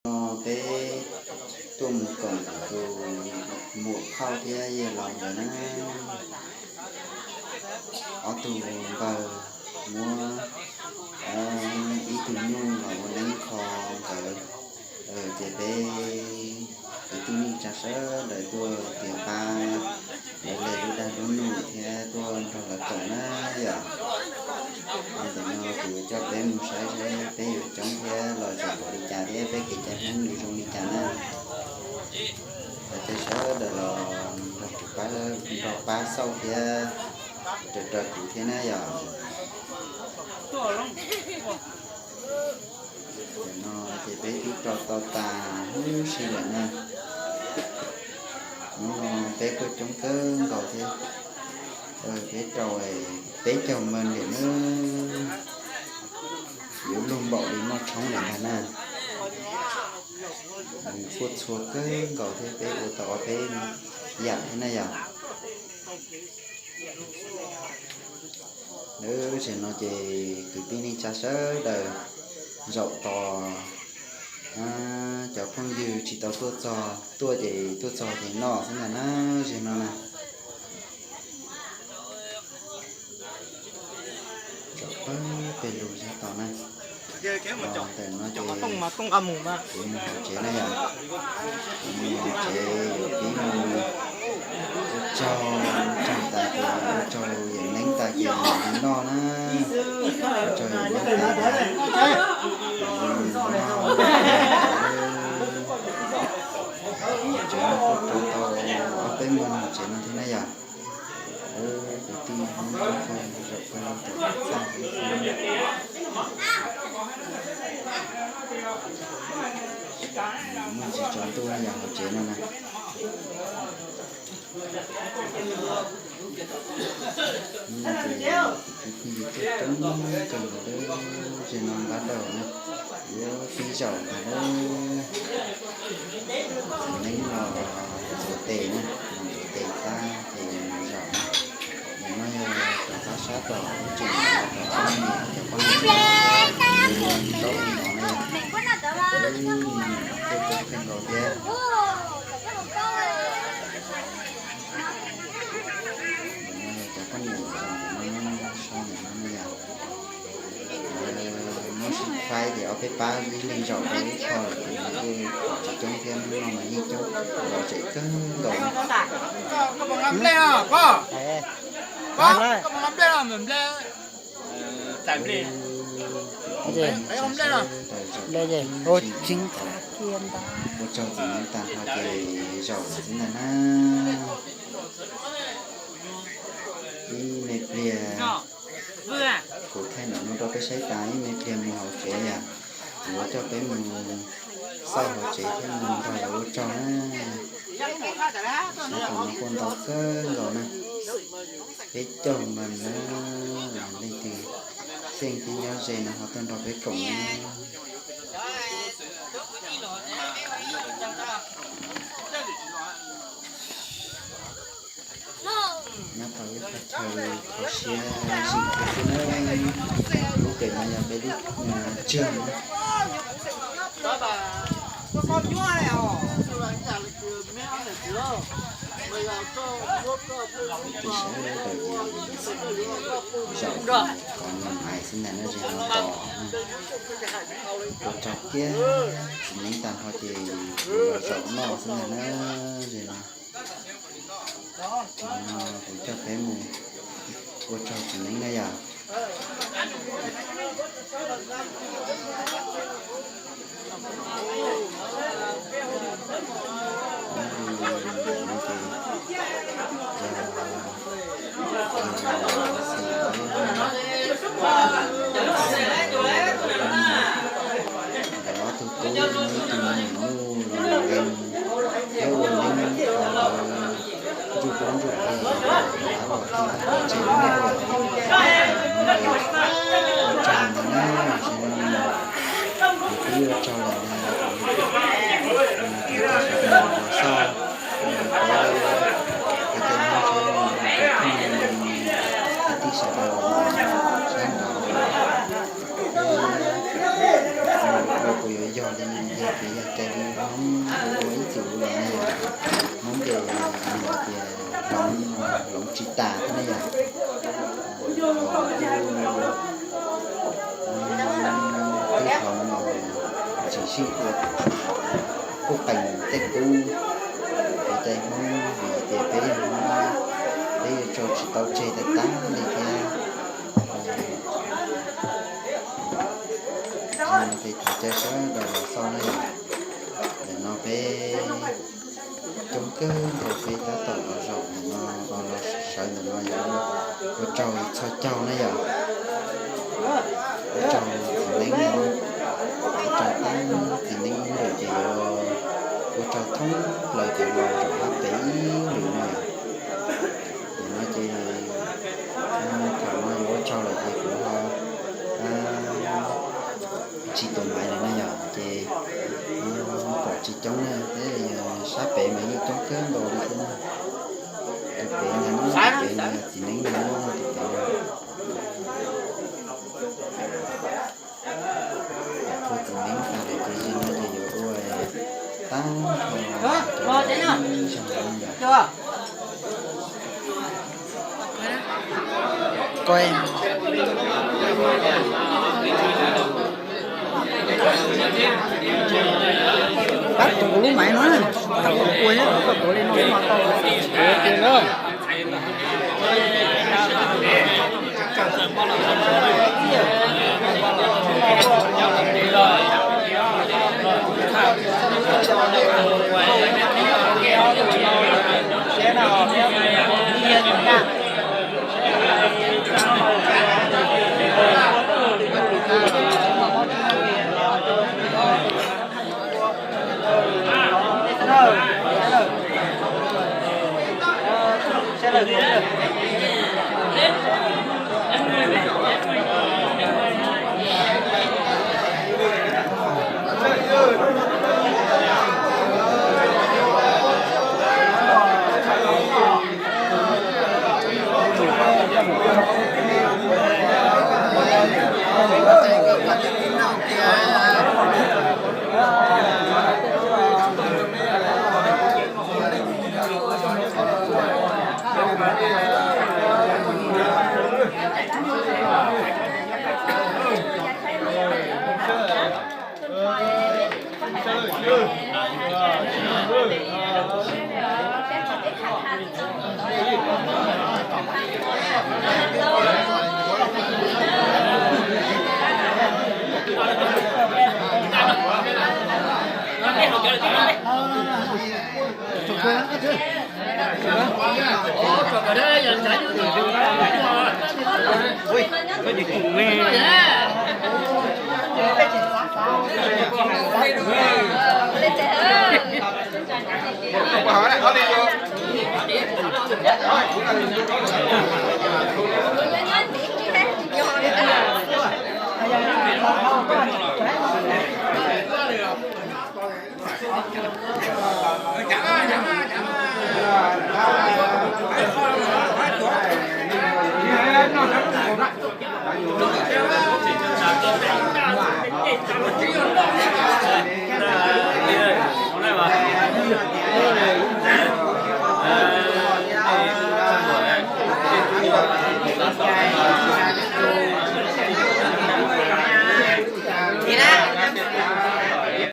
No peb tuaj mus koom tus muam phauj thiab yawg laus ntawd na. Ob tug npawg muab ib tug nyuj los ua neeb kho nkawd, ces peb kwv tij neej tsa sawv daws tuaj tiav pab lawv li lub dag lub num thiab tuaj nrog lawv koom na yom. Ntawm no kuv yuav coj peb mus saib saib peb yuav coob thiab los tseem npaum li cas thiab peb kev cai Hmoob yuav zoo li cas na. Cov sawv daws los nrog kuv pab, nrog pab xauj thiab raws raws kuv thiab na yom. Tam no ces peb twb rau tau tas huv si lawm na. Hnub no peb kuj coob kawg nkaus thiab. Peb rau peb caug mev lawm na. Yuav luag npaum li noj tshoob lawm ntag na. Kuj txhua kawg nkaus thiab, peb ua tau ob peb yam thiab na yom. Lub sij hawm no ces kwv tij neej tsa sawv daws zaum tos cov phooj ywg tsis tau tuaj txog, tuaj ces tuaj txog ces noj xwb ntag na, sij hawm no na. Zaum pawg pes lug sab tod na. Ntawm no ces kuv mus hauv tsev na yom. Kuv mus hauv tsev yuav pib mus ua tsaug, ua tsaug tas ces ua tsaug yawm neeb tas ces mam li noj na. Ua tsaug yawm neeb tas ces mam li noj. Hauv tsev no kuj rau tau ob peb moos hauv tsev no thiab na yom. Kwv tij Hmoob Thoob Kheej zaum pawg lug tom txaj. Muaj ntsis tsaus ntuj na yom hauv tsev no na. Hnub no ces kwv tij phooj ywg tuaj coob kawg nkaus lawm, ze no npab daum na, yuav pib zaum ntag lawm. Txiv neeb los ntxuav tes na, los ntxuav tes tag ces zaum na. Ntawm no yog rov qab sab tom lub tseem los tom poj niam, cov poj niam zaub no na yom. Tuaj coob kawg nkaus thiab. Ntawm no yog cov poj niam zaum ntawm no, so ntawm no na yom. Muab sib faib ces ob peb pab ib leeg zaum rau ib qho lawm ces nws kuj tsis coob thiab, hnub no mas yeej coob los zem kawg nkaus. Ua tsaug txiv neeb tag nrho ces zaum lawm xwb ntag na. Ib me pliag kuv thaij ntawm no rau peb saib tas, ib me pliag mus hauv tsev yom, kuv yuav coj peb mus xauj hauv tsev thiab mus nrog lawv ua tsaug na. Sab tom no kuj ntau kawg nkaus na, peb caug mas na, leej twg xyeej thiab nyob ze no ho tuaj nrog peb koom na. Nyob tau ib qho chaw kho siab zim thiab xwb na, lub pem no yog peb lub tsev na. Kwv tij sawv daws zaum qhov no hais xwb ntag na, ze no tos. Ua tsaug kiag txiv neeb tag nrho ces los zaum noj xwb ntag na, ze no. Kuv coj peb mus ua tsaug txiv neeb na yom. Nkawd ob tug tub, ib tug nyuam nyuj los nkees thiab ua neeb kho ntsuj duab ntsuj plig, tab tom tij tab tom tsev lawm. Ua tsaug ntag na, tam sim no kuv twb ua tsaug lawm ntag, kuv coj sawv daws los xauj peb cov kwv tij Hmoob sawv daws, kwv tij sawv daws sab nraud, ua puas yuav yog li no, yog tias yog Twb hloov los tsis sib ua, kuj qees tej kub, peb cov Hmoob vim tias peb yog Hmoob, peb yuav tso tsis tau tseg tas tas li thiab. Ces thov caw sawv daws los xauj na yom. Ntawm no peb coob kawg nkaus, peb tab tom los zaum ntawm no, los sawv ntawm no yog ua tsaug txhua caug na yom. Ua tsaug txiv neeb no, ua tsaug tag txiv neeb ib lwm ces yuav ua tsaug thoob plaws cov laus zaum hab pem ib lwm no yom. Ntawm no ces thaum no yuav ua tsaug lawm ces kuv ho tsis tus maiv lawm na yom, ces pom tsis coob na, thiab yog sab pem mas yeej coob kawg nkaus li thiab na. Tus pem ntawd no, tus pem no yog txiv neeb ntag na, tus pem no. Pom txiv neeb tas lawm ces no ces yuav ua tag nrho cov ib zaug no yom. Pab tus lub maiv no, tau ua thiab, koj tuav li no mas tau.